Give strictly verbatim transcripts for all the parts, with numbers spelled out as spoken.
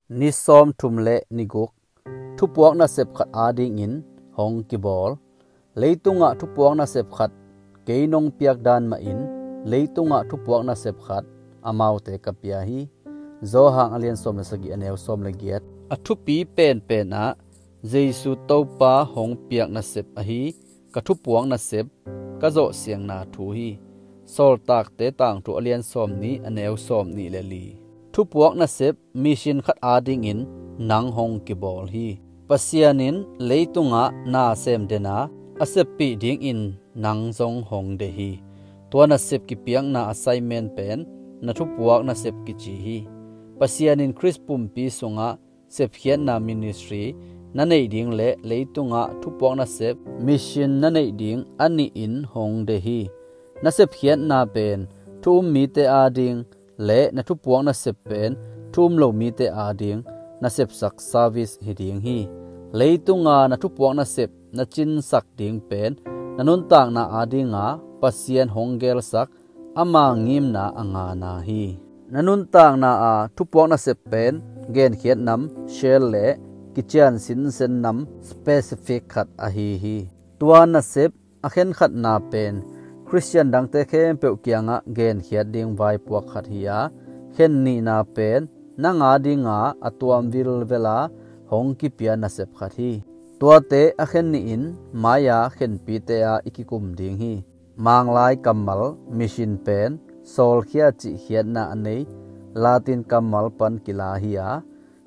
Ni sawmthum le ni guk, thupuak nasep khat adingin hong kibawl. Leitungah thupuak nasep khat kei nong piak dan mahin, leitungah thupuak nasep khat amaute ka pia hi. Johan a lian sawm le sagih, a neu sawm le giat. A thupi penpen ah Jesu Topa hong piak nasep ahi ka thupuak nasep ka zawhsiangna thu hi. Sawltakte Tangthu a lian sawmnih, a neu sawmnih le li. Thupuak nasep mission khat adingin nang hong kibawl hi. Pasian in leitungah na sem den a, a seppih dingin nang zong hong deih hi. Tua nasep kipiakna assignment pen na thupuak nasep kici hi. Pasian in Khrist pumpi sungah sepkhiatna ministry na neih ding le leitungah thupuak nasep mission na neih ding a nihin hong deih hi. Na sepkhiatna pen thu um mite ading le na thupuak nasep pen thu um lo mite ading na sepsak service hi ding hi. Leitunga na thupuak nasep na cinsak ding pen na nuntakna adinga Pasian hong gelsak ama ngimna a ngana hi. Na nuntakna a thupuak nasep pen genkhiat nam, shell le kician sinsen nam specific khat ahi hi. Tua nasep a khenkhatna pen Khristian dangte khempeuh kiangah genkhiat ding vaipuak khat hi a, khennihna pen nang adinga a tuam vilvela hong kipia nasep khat hi. Tuate a khennihin mai-a khenpite ah i kikum ding hi. Manglai kammal mission pen sawlkhia cih khiatna a nei Latin kammal pan kila hi a,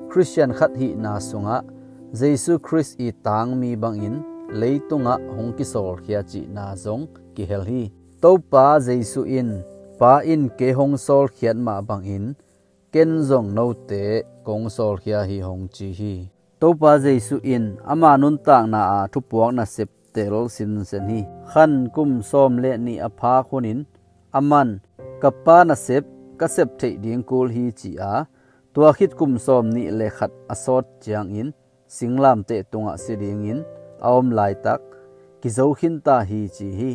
Khristian khat hihna sungah Jesu Khrist i tangmi bangin leitungah hong kisawlkhia cihna zong kihel hi. Topa Jesu in, Pa in kei hong sawlkhiat mah bangin ken zong note kong sawlkhia hi, hong ci hi. Topa Jesu in ama nuntakna a thupuak nasep tel sinsen hi. Khan kum sawm le nih a phak hunin aman, ka Pa nasep ka sep theih ding kul hi, ci a, tua khit kum sawm nih le khat a sawt ciangin singlamteh tungah si dingin a om laitak kizo khinta hi, ci hi.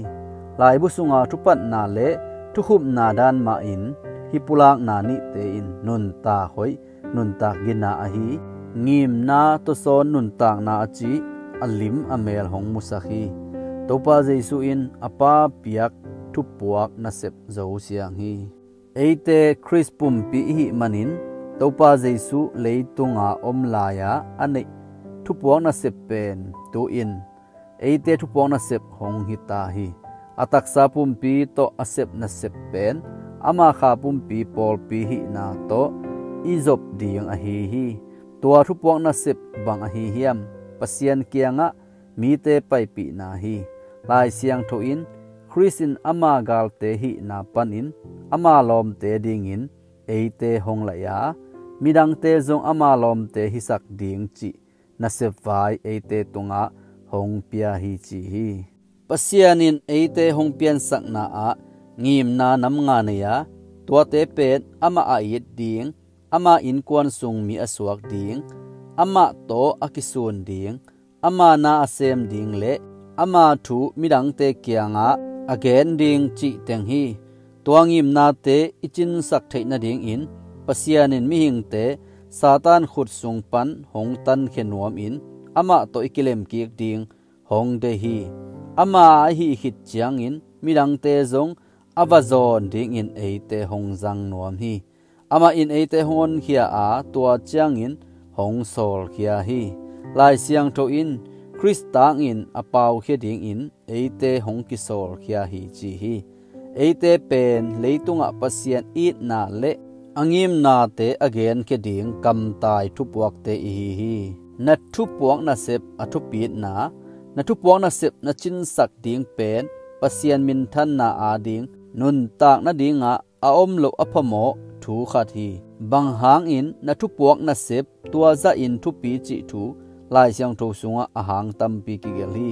Laibu sunga thupatna le thukhupna dan mahin hih pulakna nihte in nuntak hoih, nuntak gina ahi ngimna tawsawn nuntakna a cih a lim a mel hong musak hi. Topa Jesu in a Pa piak thupuak nasep zosiang hi. Eite Khrist pumpi i hih manin Topa Jesu leitunga om lai-a a neih thupuak nasep pen tu-in eite thupuak nasep hong hita hi. A taksa pumpi tawh a sep nasep pen ama kha pumpi pawlpi hihna tawh i zop ding ahi hi. Tua thupuak nasep bang ahi hiam? Pasian kiangah mite paipihna hi. Lai Siangtho in Khrist in ama galte hihna panin ama lawmte dingin eite hong laih a, midangte zong ama lawmte hisak ding cih nasep vai eite tungah hong pia hi, ci hi. Pasian in eite hong piansakna ah ngimna nam nga nei a, tuate pen amah a it ding, ama innkuan sung mi a suak ding, amah tawh a kisun ding, ama na a sem ding le ama thu midangte kiangah a gen ding cih teng hi. Tua ngimnate i cinsak theih nadingin Pasian in mihingte Satan khut sung pan hong tankhia nuamin amah tawh i kilemkik ding hong deih hi. Ama a hih khit ciangin midangte zong a va zawn dingin eite hong zang nuam hi. Amah in eite hong honkhia a, tua ciangin hong sawlkhia hi. Lai Siangtho in Khrist tangin a paukhia dingin eite hong kisawlkhia hi, ci hi. Eite pen leitungah Pasian itna le a ngimnate a genkhia ding kamtai thupuakte i hi hi. Na thupuak nasep a thupitna. Na thupuak nasep na cinsak ding pen Pasian minthanna ading nuntak nadingah a om loh a phamawh thu khat hi. Bang hangin na thupuak nasep tua zahin thupi cih thu Lai Siangtho sungah a hang tampi kigelh hi.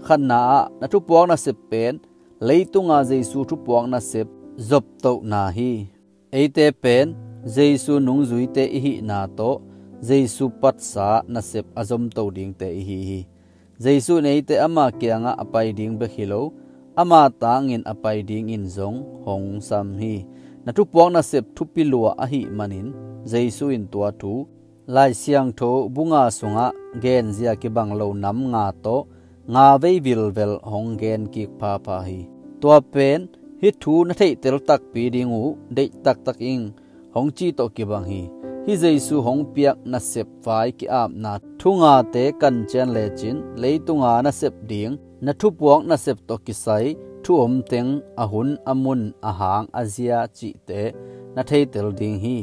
Khatna ah, na thupuak nasep pen leitunga Jesu thupuak nasep zoptohna hi. Eite pen Jesu nungzuite i hihna tawh Jesu patsa nasep a zomto dingte i hi hi. Jesu in eite ama kiangah a pai ding bek hi lo, ama tangin a pai dingin zong hong sam hi. Na thupuak nasep thupi lua ahih manin Jesu in tua thu Lai Siangtho bu nga sungah genzia kibang lo nam nga tawh nga vei vilvel hong gen kik phapha hi. Tua pen hih thu na theihtel takpi ding uh deih taktak ing hong cih tawh kibang hi. Hih Jesu hong piak nasep vai ki-apna thu ngate kancian lecin leitunga nasep ding, na thupuak nasep tawh kisai thu om teng, a hun a mun, a hang a zia cihte na theitel ding hi.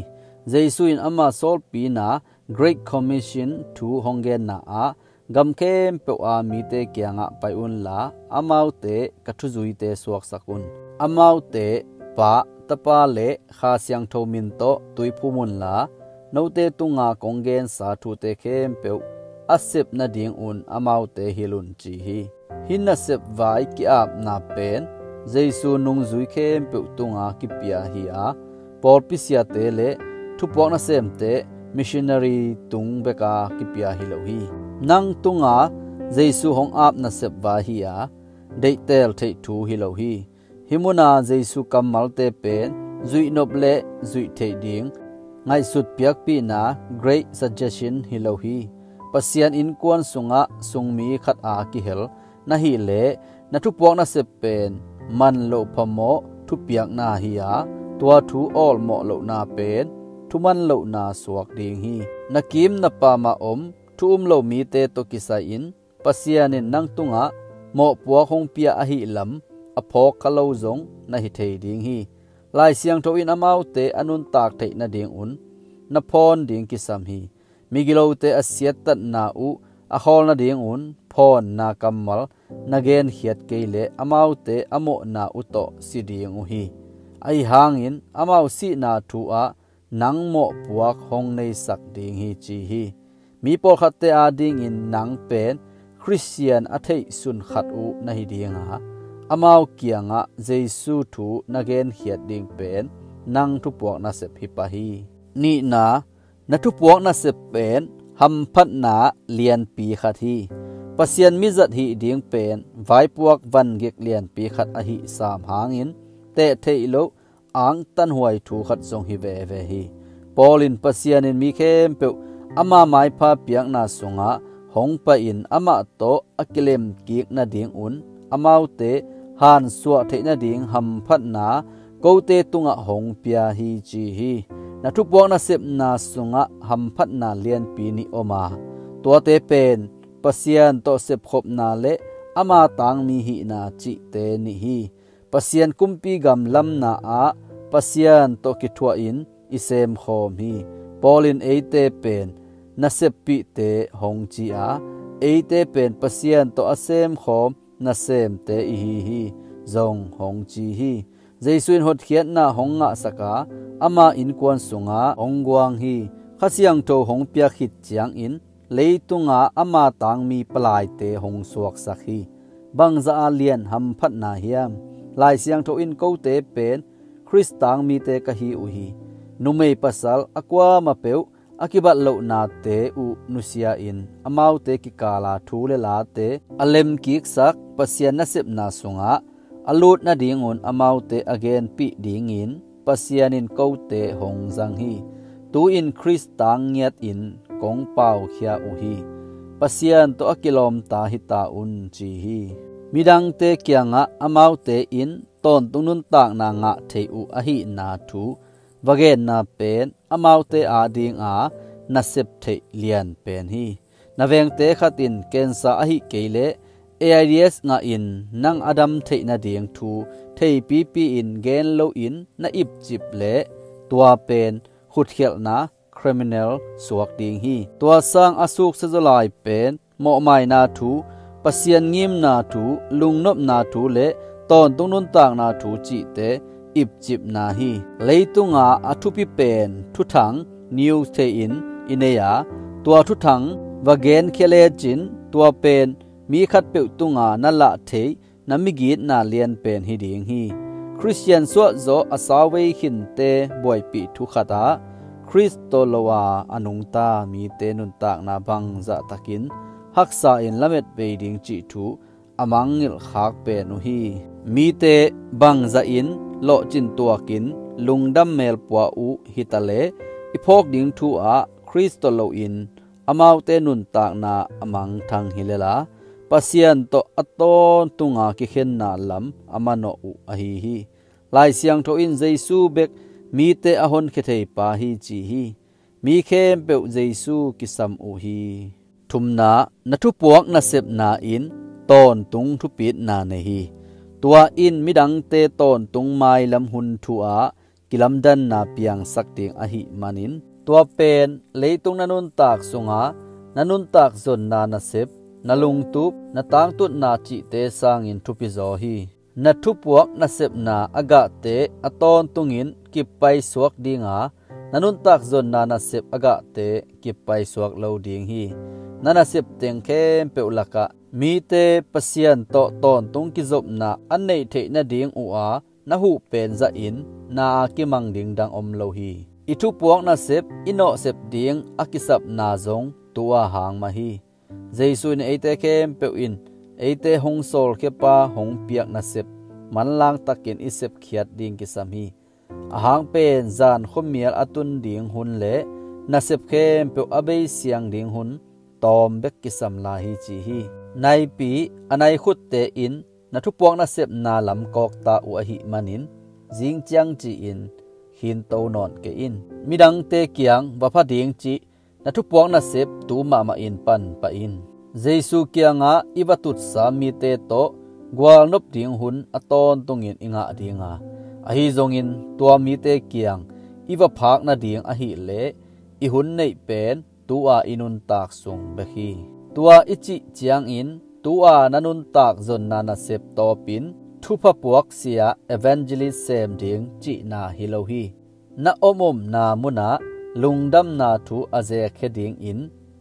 Jesu in ama sawlpina Great Commission thu hong genna ah, gam khempeuh a mite kiangah pai unla, amaute ka thuzuite suaksak un. Amaute Pa, Tapa le Kha Siangtho min tawh tuiphum unla, note tunga kong gensa thute khempeuh a sep nadingun amaute hilh un, ci hi. Hih nasep vai ki-apna pen Jesu nungzui khempeuh tunga kipia hi a, pawlpi siate le thupuak nasemte, missionary tung beka kipia hi lo hi. Nang tunga Jesu hong ap nasep vai hi a, deihtel theih thu hi lo hi. Hih muna Jesu kammalte pen zuihnop le zuih theih ding ngaihsut piakpihna, great suggestion, hi lo hi. Pasian innkuan sungah sungmi khat a kihel na hih leh, na thupuak nasep pen man loh phamawh thupiakna hi a, tua thu awlmawh lohna pen thuman lohna suak ding hi. Na kim na pamah om thu um lo mite tawh kisai-in Pasian in nang tungah mawhpuak hong pia ahih lam a phawk kha lo zong na hi thei ding hi. Lai Siangtho in amaute a nuntak theih nadingun na phawn ding kisam hi. Migilote a siattatna uh a khawl nadingun phawnna kammal na genkhiat kei leh amaute a mawhna uh tawh si ding uh hi. Ahi hangin amau sihna thu ah nang mawhpuak hong neisak ding hi, ci hi. Mi pawlkhatte adingin nang pen Khristian a theih sun khat uh na hi dinga, amau kiangah Jesu thu na genkhiat ding pen nang thupuak nasep hi pah hi. Nihna, na thupuak nasep pen hamphatna lianpi khat hi. Pasian mizat hih ding pen vaipuak vangik lianpi khat ahih sam hangin teh theih loh angtanhuai thu khat zong hi veve hi. Paul in Pasian in mi khempeuh ama maipha piakna sungah hong pai-in amah tawh a kilemkik nadingun amaute hansuah theih nading hamphatna kote tungah hong pia hi, ci hi. Na thupuak nasepna sungah hamphatna lianpi nih om a, tuate pen Pasian tawh sepkhopna le ama tangmi hihna cihte nih hi. Pasian kumpi gam lamna ah Pasian tawh kithuahin i semkhawm hi. Paul in eite pen naseppihte hong ci a, eite pen Pasian tawh a semkhawm nasemte i hi hi zong hong ci hi. Jesu in hotkhiatna hong ngahsak a, ama innkuan sungah hong guang hi. Kha Siangtho hong piak khit ciangin leitunga ama tangmi palaite hong suaksak hi. Bangzah a lian hamphatna hiam? Lai Siangtho in kote pen Khrist tangmite ka hi uh hi. Numei pasal a kuamah peuh a kibat lohnate uh nusia-in amaute kikala thu le late a lemkiksak Pasian nasepna sungah a lut nadingun amaute a genpih dingin Pasian in kote hong zang hi. Tu-in Khrist tang ngiatin kong paukhia uh hi. Pasian tawh a kilawmta hita un, ci hi. Midangte kiangah amaute in tawntung nuntakna ngah thei uh ahihna thu va genna pen amaute adinga nasep theih lian pen hi. Na vengte khat in cancer ahih kei leh AIDS ngahin nang a dam theih nading thu theipipi-in gen loin na ipcip leh tua pen khutkhialhna, criminal, suak ding hi. Tua sang a suksia zaw lai pen mawhmaina thu, Pasian ngimna thu, lungnopna thu le tawntung nuntakna thu cihte ipcipna hi. Leitunga a thupi pen thuthang, news, thei-in i nei a, tua thuthang va genkhia lecin tua pen mi khatpeuh tunga na lah thei na migitna lian pen hi ding hi. Khristian suahzawh a sauvei khinte buaipih thu khatah Khrist tawh lo a a nungta mite nuntakna bangzah takin haksa in lamet vei ding cih thu a mangngilh khak pen uh hi. Mite bangzahin lawhcin tuakin lungdam melpua uh hitaleh i phawk ding thu ah Khrist tawh loin amaute nuntakna a mangthang hi lel a, Pasian tawh a tawntunga kikhenna lam a manawh uh ahi hi. Lai Siangtho in Jesu bek mite a honkhia thei pa hi ci hi. Mi khempeuh Jesu kisam uh hi. Thumna, na thupuak nasepna in tawntung thupitna nei hi. Tua in midangte tawntung mailam hun thu-ah kilamdanna piangsak ding ahih manin, tua pen leitung na nuntak sunga na nuntak zonna nasep, na lungtup, na tangtutna cihte sangin thupizaw hi. Na thupuak nasepna a gahte a tawntungin kippaisuak dinga, na nuntak zonna nasep a gahte kippaisuak lo ding hi. Na nasep teng khempeuh lakah mite Pasian tawh tawntung kizopna an neih theih nading uh a na huh pen zahin na a kimang ding dang om lo hi. I thupuak nasep i nawhsep ding a kisapna zong tu-a hang mah hi. Jesu in eite khempeuh in eite hong sawlkhiapa hong piak nasep manlang takin i sepkhiat ding kisam hi. A hang pen zan khuamial a tun ding hun le nasep khempeuh a bei siang ding hun tawm bek kisam lai hi ci hi. Naipi, a nai khutte in na thupuak nasepna lam kawkta uh ahih manin, zing ciang ci-in khinto nawn kei in. Midangte kiang va pha ding cih na thupuak nasep tu mahmah in pan pah in. Jesu kiangah i va tutsa mite tawh gualnop ding hun a tawntungin i ngah dinga, ahi zongin tua mite kiang i va phak nading ahileh i hun neih pen tu-a i nuntak sung bek hi. Tua i cih ciangin tu-a na nuntak zonna nasep tawpin thupha puaksia evangelist sem ding cihna hi lo hi. Na omomna munah lungdamna thu a zekhia dingin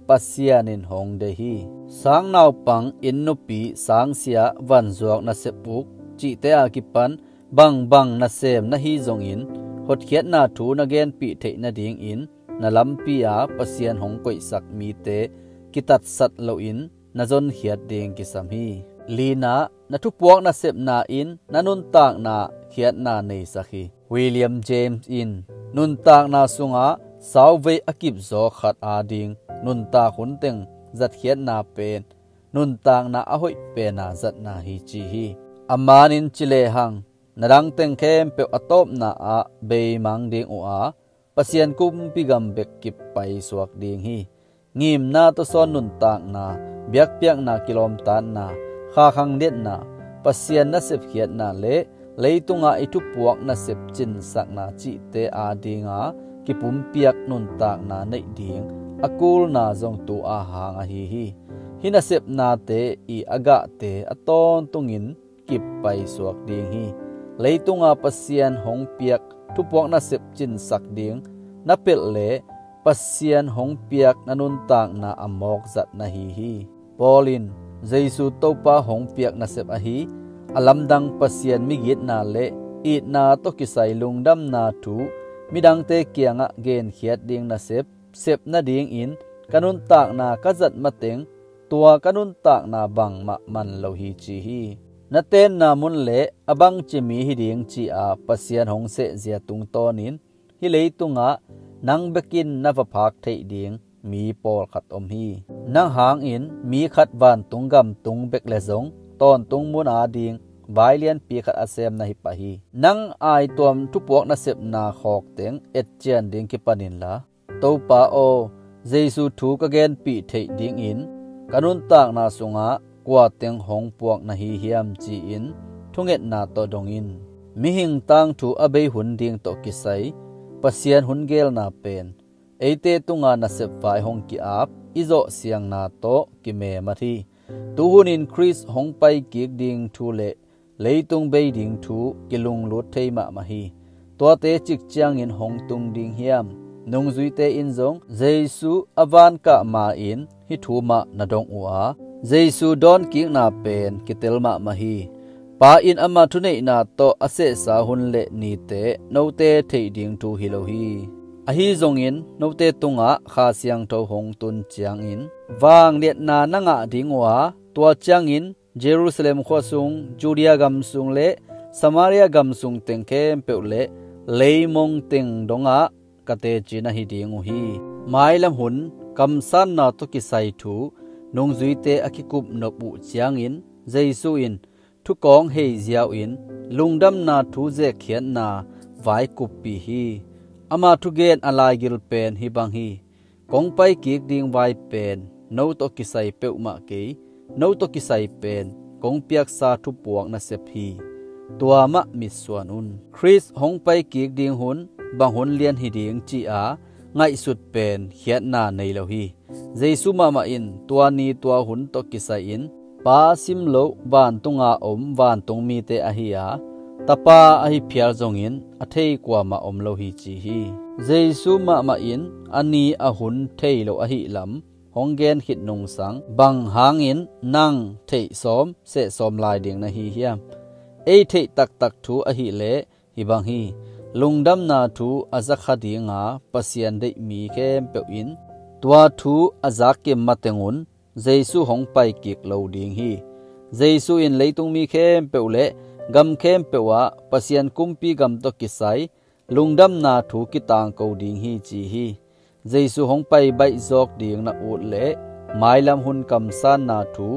Pasian in hong deih hi. Sangnaupang, inn nupi, sangsia, vanzuak, nasep uk cihte a kipan bangbang nasem na hi zongin, hotkhiatna thu na genpih theih nadingin na lampi-a Pasian hong koihsak mite kitatsat loin na zonkhiat ding kisam hi. Lina, na thupuak nasepna in na nuntakna khiatna neisak hi. William James in nuntakna sungah sauvei a kipzaw khat ading nuntak hun teng zatkhiatna pen nuntakna a hoih pena zatna hi ci hi. A manin ci lehang, na dang teng khempeuh a tawpna ah beimang ding uh a, Pasian kumpi gam bek kippaisuak ding hi. Ngimna tawsawn nuntakna, biakpiakna kilawmtatna, khakhang liatna, Pasian nasep khiatna le leitungah i thupuak nasep cinsakna cihte adinga kipumpiak nuntakna neih ding a kulna zong tu-a hang ahi hi. Hih nasepnate i a gahte a tawntungin kippaisuak ding hi. Leitunga Pasian hong piak thupuak nasep cinsak ding na pelh le Pasian hong piak na nuntakna a mawkzat na hi hi. Paul in Jesu Topa hong piak nasep ahi a lamdang Pasian migitna le itna tawh kisai lungdamna thu midangte kiangah genkhiat ding nasep sep nadingin ka nuntakna ka zat mateng tua ka nuntakna bangmah man lo hi ci hi. Na tenna mun le a bangci mi hi ding ci-a Pasian hong sehzia tungtawnin hih leitungah nang bekin na va phak theih ding mi pawlkhat om hi. Nang hangin mi khat vantung gamtung bek le zong tawntung mun ading vai lianpi khat a sem na hi pah hi. Nang aituam thupuak nasepna khawkteng etcian ding kipan inla, Topa aw, Jesu thu ka genpih theih dingin ka nuntakna sungah kua teng hong puak na hi hiam ci-in thungetna tawh dong in. Mihing tangthu a bei hun ding tawh kisai Pasian hun gelna pen eite tunga nasep vai hong ki-ap i zawh siangna tawh kimemat hi. Tuhunin Khrist hong paikik ding thu le leitung bei ding thu kilunglut thei mahmah hi. Tuate cik ciangin hong tung ding hiam? Nungzuite in zong Jesu a vankah ma-in hih thu mah na dong uh a, Jesu dawnkikna pen kitel mahmah hi. Pa in ama thuneihna tawh a sehsa hun le nite note theih ding thu hi lo hi. Ahi zongin note tungah Kha Siangtho hong tun ciangin vangliatna na ngah ding uh a, tua ciangin Jerusalem khua sung, Judea gam sung le Samaria gam sung teng khempeuh le leimong teng dongah ka teci na hi ding uh hi. Mailam hun kamsanna tawh kisai thu nungzuite a kikup nop uh ciangin Jesu in thukawng hei ziau in lungdamna thu zekkhiatna vai kuppih hi. Ama thugen a laigil pen hih bang hi: Kong pai kik ding vai pen no tawh kisai peuhmah kei, no tawh kisai pen kong piaksa thupuak nasep hi. Tua mah mitsuan un. Khrist hong pai kik ding hun bang hun lian hi ding ci-a ngaihsut pen khiatna nei lo hi. Jesu mahmah in tua ni tua hun tawh kisai-in Pa simloh vantunga om vantung mite ahi a, Tapa ahi phial zongin a thei kuamah om lo hi ci hi. Jesu mahmah in a ni a hun thei lo ahih lam hong gen khit nungsang bang hangin nang theih sawm seh sawm lai ding na hi hiam? Ei theih taktak thu ahileh hih bang hi: Lungdamna thu a zakha dinga Pasian deih mi khempeuh in tua thu a zakkim matengun Jesu hong pai kik lo ding hi. Jesu in leitung mi khempeuh le gam khempeuh ah Pasian kumpi gam tawh kisai lungdamna thu kitangko ding hi ci hi. Jesu hong pai baih zawk ding na ut leh mailam hun kamsanna thu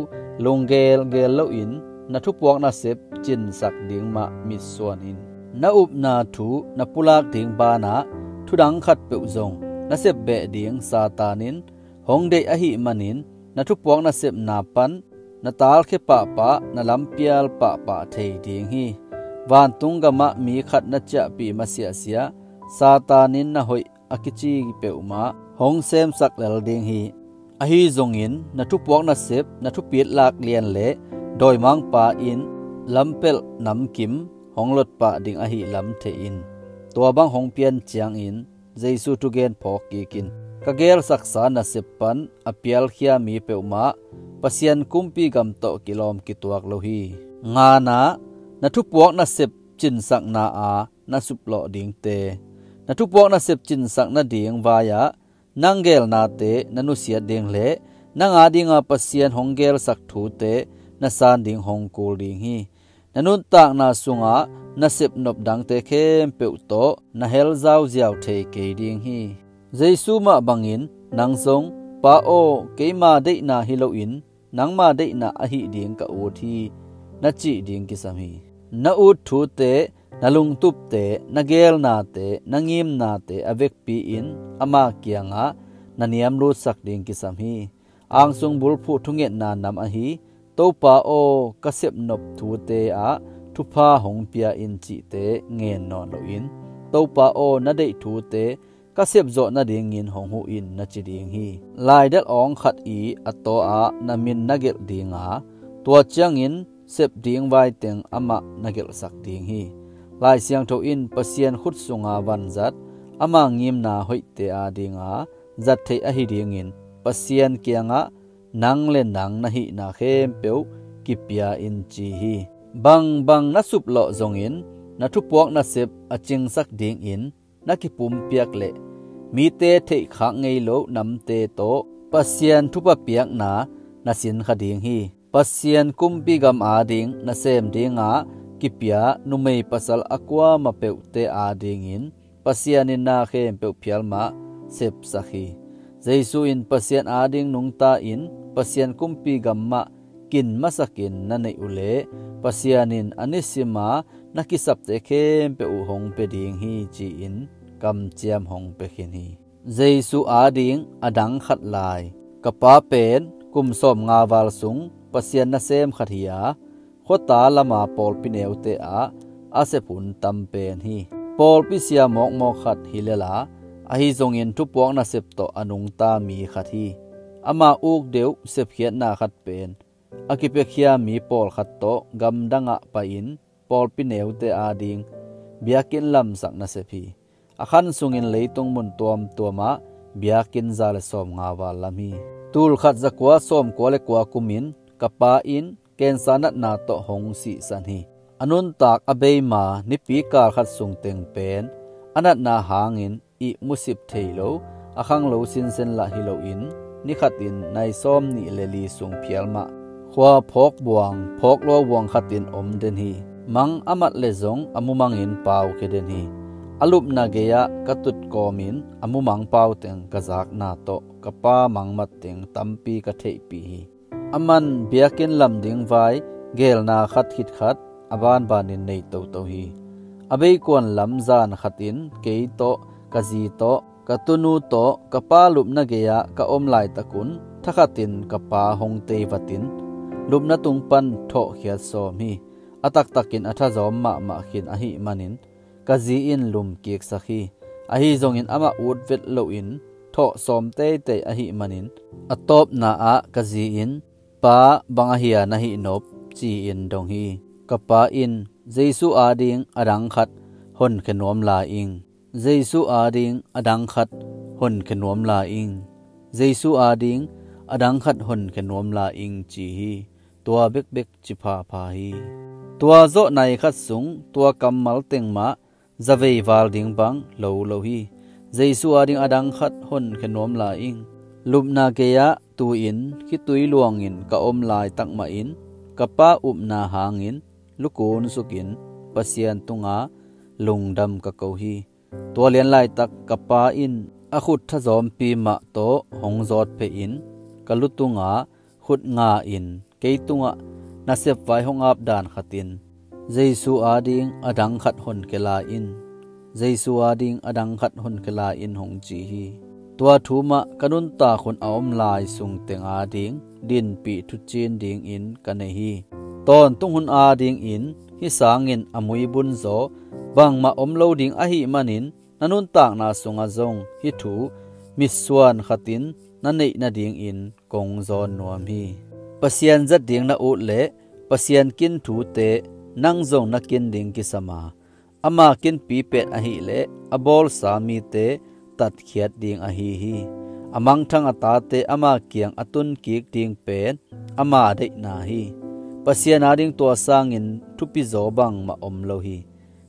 lunggelgel loin na thupuak nasep cinsak ding mah mitsuan in. Na upna thu na pulak ding banah thudang khatpeuh zong na sep beh ding Satan in hong deih ahih manin na thupuak nasepna pan na talkhia pahpah, na lampial pahpah thei ding hi. Vantung gamah mi khat na ciahpih masiahsiah Satan in na hoih a kici peuhmah hong semsak lel ding hi. Ahi zongin na thupuak nasep na thupit lak lian le dawimangpa in lampelh namkim hong lotpah ding ahih lam thei in. Tua bang hong pian ciangin Jesu thugen phawk kik in. Ka gelsaksa nasep pan a pialkhia mi peuhmah Pasian kumpi gam tawh kilawm kituak lo hi. Nganah na thupuak nasep cinsakna a na suplawh dingte. Na thupuak nasep cinsak nading vai-ah nang gelnate na nusiat ding le nang adinga Pasian hong gelsak thute na san ding hong kul ding hi. Na nuntakna sungah na sepnop dangte khempeuh tawh na hel zauziau thei kei ding hi. Jesu mah bangin nang zong, Pa aw, keima deihna hi loin nangma deihna ahi ding ka ut hi, na cih ding kisam hi. Na ut thute, na lungtupte, na gelnate, na ngimnate a vekpi-in ama kiangah na niamlutsak ding kisam hi. Angsung bulphuh thungetna nam ahi Topa aw, ka sepnop thute ah thupha hong pia in cihte ngen nawn loin, Topa aw, na deih thute ka sepzawh nadingin hong huh in na ci ding hi. Laidelh awng khat i a taw-ah na min na gelh dinga, tua ciangin sep ding vaiteng amah na gelhsak ding hi. Lai Siangtho in Pasian khut sunga vanzat ama ngimna hoihte adinga zat theih ahi dingin Pasian kiangah nang le nang na hihna khempeuh kipia in ci hi. Bangbang na suplawh zongin na thupuak nasep a cingsak dingin na kipumpiak leh mite theihkhak ngei lo namte tawh Pasian thupha piakna na sinkha ding hi. Pasian kumpi gam ading na sem dinga kipia numei pasal a kuama peuhte adingin Pasian in na khempeuh phial mah sepsak hi. Jesu in Pasian ading nungta in Pasian kumpi gam mah kin masakin na neih uhleh Pasian in a nisima na kisapte khempeuh uh hong pia ding hi ci-in kamciam hong pia khin hi. Jesu ading a dang khat lai. Ka pa pen kum sawmnga val sung Pasian nasem khat hi-a, khuata lama pawlpi neute ah a sep hun tam pen hi. Pawlpi sia mawkmawk khat hi lel a, ahi zongin thupuak nasep tawh a nungta mi khat hi. Ama uk deuh sepkhiatna khat pen a kipiakhia mi pawlkhat tawh gamdangah pai-in pawlpi neute ading biakinn lamsak nasep hi. A khan sungin leitung mun tuamtuamah biakinn za le sawmnga val lam hi. Tulkhat zakua sawmkua le kua kumin ka pa in kensa natna tawh hong sihsan hi. A nuntak a beima nipi kal khat sung teng pen a natna hangin ihmu sip thei lo, a khanglo sinsen lah hi loin, ni khatin nai sawm nih le li sung phial mah khua phawk buang, phawk lua buang khatin om den hi. Mang a mat le zong a mumangin pau khia den hi. A lupna gei-ah ka tut kawmin a mumang pau teng ka zakna tawh ka Pa mangmat teng tampi ka theihpih hi. Aman biakinn lam ding vai geelna khat khit khat a banbanin nei toto hi. A beikuan lam zan khatin kei tawh, ka zi tawh, ka tunu tawh ka Pa lupna gei-ah ka om laitakun thakhatin ka Pa hong tei vatin lupna tung pan thawhkhiat sawm hi. A taktakin a thazawm mahmah khin ahih manin ka zi in lum kiksak hi. Ahi zongin amah ut vet loin thawh sawm teitei ahih manin a tawpna ah ka zi in, "Pa, bang ahia na hih nop?" ci-in dong hi. Ka pa in, "Jesu ading adang khat honkhia nuam lai ing. Jesu ading adang khat honkhia nuam lai ing. Jesu ading adang khat honkhia nuam lai ing," ci hi. Tua bekbek ci phapha hi. Tua zawh nai khat sung tua kammal teng mah zavei val ding bang lo lo hi. "Jesu ading adang khat honkhia nuam lai ing. Lupna gei-ah tu-in khitui luangin ka om laitak mahin ka Pa upna hangin lukun sukin Pasian tunga lungdam ka ko hi. Tua lian laitak ka Pa in a khut thazawmpi mah tawh hong zawt phehin ka lu tunga khut nga-in kei tungah nasep vai hong ap dan khatin, 'Jesu ading adang khat honkhia lai in. Jesu ading adang khat honkhia lai in,' hong ci hi. Tua thu mah ka nuntak hun a om lai sung teng ading dinpih thucin dingin ka nei hi. Tawntung hun adingin hih sangin a muibun zaw bangmah om lo ding ahih manin na nuntakna sungah zong hih thu mitsuan khatin na neih nadingin kong zawn nuam hi. Pasian zat ding na ut leh Pasian kin thute nang zong na kin ding kisam a, ama kinpi pet ahileh a bawlsa mite tatkhiat ding ahi hi. A mangthang a tate ama kiang a tunkik ding pen ama deihna hi. Pasian ading tua sangin thupizaw bangmah om lo hi.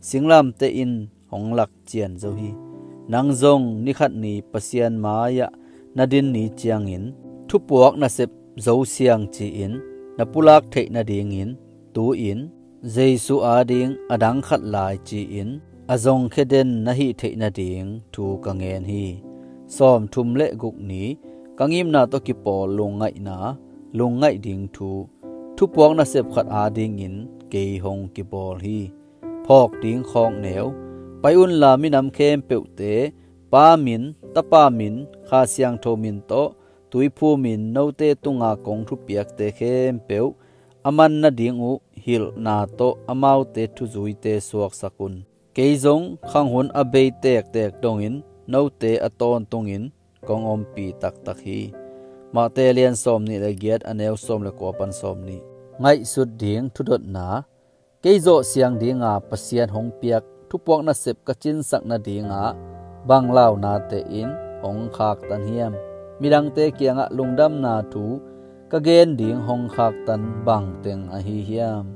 Singlamteh in hong lak cian zo hi. Nang zong nikhat ni Pasian mai-ah na din ni ciangin thupuak nasep zosiang ci-in na pulak theih nadingin tu-in Jesu ading adang khat lai ci-in a zongkhia den na hih theih nading thu ka ngen hi. Sawmthum le guk ni ka ngimna tawh kipawl lungngaihna, lungngaih ding thu, thupuak nasep khat adingin kei hong kibawl hi. Phawk ding khawkneu, pai unla minam khempeuhte Pa min, Tapa min, Kha Siangtho min tawh tuiphum in note tunga kong thupiakte khempeuh a man nading uh hilhna tawh amaute thuzuite suaksak un. Kei zong khanghun a bei tektek dongin note a tawntungin kong ompih taktak hi. Matthai lian sawmnih le giat, a neu sawm le kua pan sawmnih. Ngaihsut ding thudotna. Kei zawhsiang dinga Pasian hong piak thupuak nasep ka cinsak nadinga bang launate in hong khaktan hiam? Midangte kiangah lungdamna thu ka gen ding hong khaktan bangteng ahi hiam?